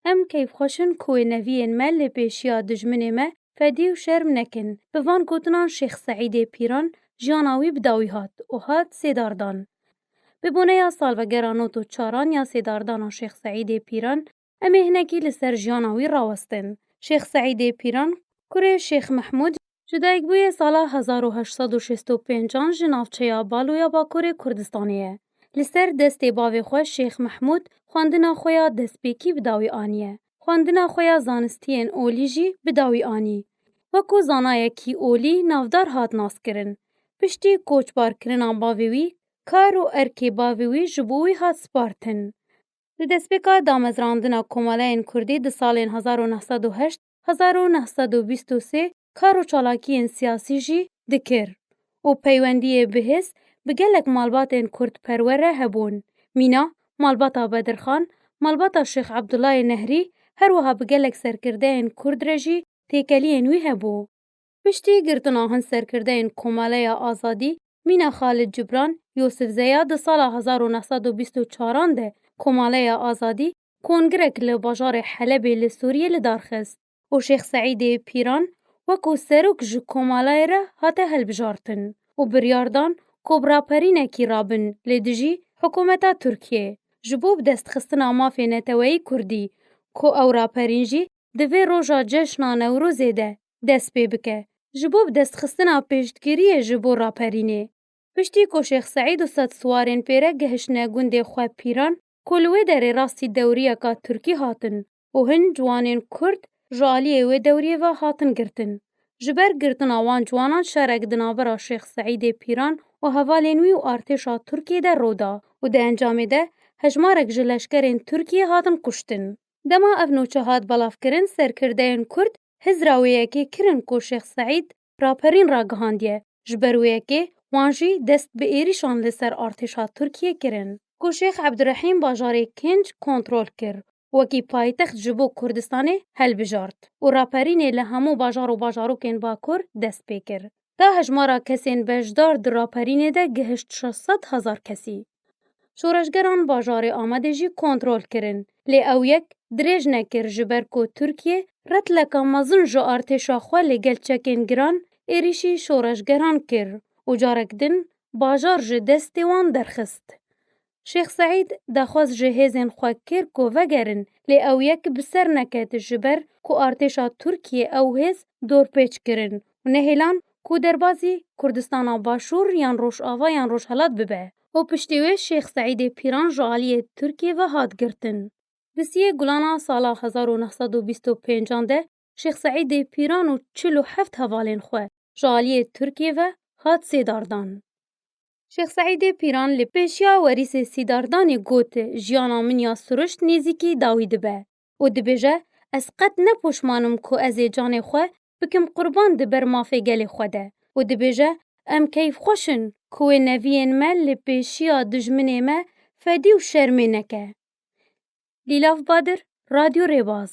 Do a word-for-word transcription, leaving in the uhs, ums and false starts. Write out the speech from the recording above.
Em keyfxweş in ku wê neviyên me lê pêşiya dijminê me fedî û şerm nekin. Bi van gotinan Şêx Seîdê Pîran jiyana wî bi dawî hat û hat sêdardan. Bi boneya salvegera nod û çaran ya sêdardana Şêx Seîdê Pîran, em ê hinekî li ser jiyana wî rawestin. Şêx Seîdê Pîran, kurê Şêx Mehmûd, ji dayikbûyê sala hezar û heşt sed û şêst û pêncan ji navçeya Balo ya Bakurê Kurdistanê ye. Li ser destê bavê xwe Şêx Mehmûd xwendina xwe ya destpêkî bi dawî aniye. Xwendina xwe ya zanistiyên olî jî bi dawî anî. Wekû zanayekî olî navdar hat naskirin. Piştî koçbarkirina bavê wî, kar û erkê bavê wî ji bo wî hat spartin. Li destpêka damezrandina Komeleyên Kurdî di salên hezar û neh sed û heşt, hezar û neh sed û bîst û sê kar û çalakiyên siyasî jî dikir û peywendiyê bihêz bi gelek malbatên kurdperwer re hebûn. Mîna, malbata Bedirxan, malbata Şêx Ebdullahê Nehrî, her wiha bi gelek serkirdeyên kurd re jî têkeliyên wî hebû. Piştî girtina hin serkirdeyên Komeleya Azadî, mîna Xalid Cibran, Yosif Zeya di sala hezar û neh sed û bîst û çaran de Komeleya Azadî kongirek li bajarê Helebê li Sûriyê li dar xist û Şêx Seîdê Pîran wekû serok ji komeleyê re hate hilbijartin û biryar dan ku bi raperînekî rabin li dijî hikûmeta Tirkiyê ji bo bi destxistina mafê neteweyî kurdî ku ew raperîn jî di vê roja ceşna Newrozê de dest pê bike, ji bo bi destxistina piştgiriyê ji bo raperînê. Piştî ku Şêx Seîd û sed siwarên pê re gihiştine gundê xwe Pîran, ku li wê derê rastî dewriyeka Tirkî hatin û hin ciwanên Kurd ji aliyê wê dewriyê ve hatin girtin. Ji ber girtina wan ciwanan şerek di navbera Şêx Seîdê Pîran û hevalên wî û artêşa Tirkiyê de rû da û di encamê de hejmarek ji leşkerên Tirkiyê hatin kuştin. Dema ev nûçe hat belavkirin, serkirdeyên Kurd hizra wê yekê kirin ku Şêx Seîd raperîn ragihandiye. Ji ber wê yekê wan jî dest bi êrîşan li ser artêşa Tirkiyê kirin. Ku Şêx Ebdurehîm bajarê Kinc kontrol kir, wekî paytext ji bo Kurdistanê helbijart û raperînê li hemû bajar û bajarokên Bakur dest pê kir. Da hejmara kesên beşdar di raperînê de gihişt şeş sed hezar kesî. Şoreşgeran bajarê Amedê jî kontrol kirin, lê ew yek dirêj nekir, ji ber ku Tirkiye retleka mezin ji artêşa xwe li gel çekên giran êrîşî şoreşgeran kir û carek din bajar ji destê wan derxist. Şêx Seîd daxwaz ji hêzên xwe kir ku vegerin, lê ew yek bi ser neket, ji ber ku artêşa Tirkiye ew hêz dorpêç kirin û nehêlan ku derbazî Kurdistana Başûr yan Rojava yan Rojhelat bibe. Û piştî wê Şêx Seîdê Pîran ji aliyê Tirkiyê ve hat girtin. Di siyê Gulana sala hezar û neh sed û bîst û pêncan de Şêx Seîdê Pîran û çil û heft hevalên xwe ji aliyê Tirkiyê ve hat sêdardan. Şêx Seîdê Pîran li pêşiya werîsê sîdardanê got, jiyana min ya siruşt nêzîkî dawî dibe û dibêje, ez qet ne poşman im ku ez ê canê xwe bikim qurban di ber mafê gelê xwe de û dibêje, em keyfxweş in ku wê neviyên me li pêşiya dijminê me fedî û şermê neke. Lîlav Badir, Radyo Rêbaz.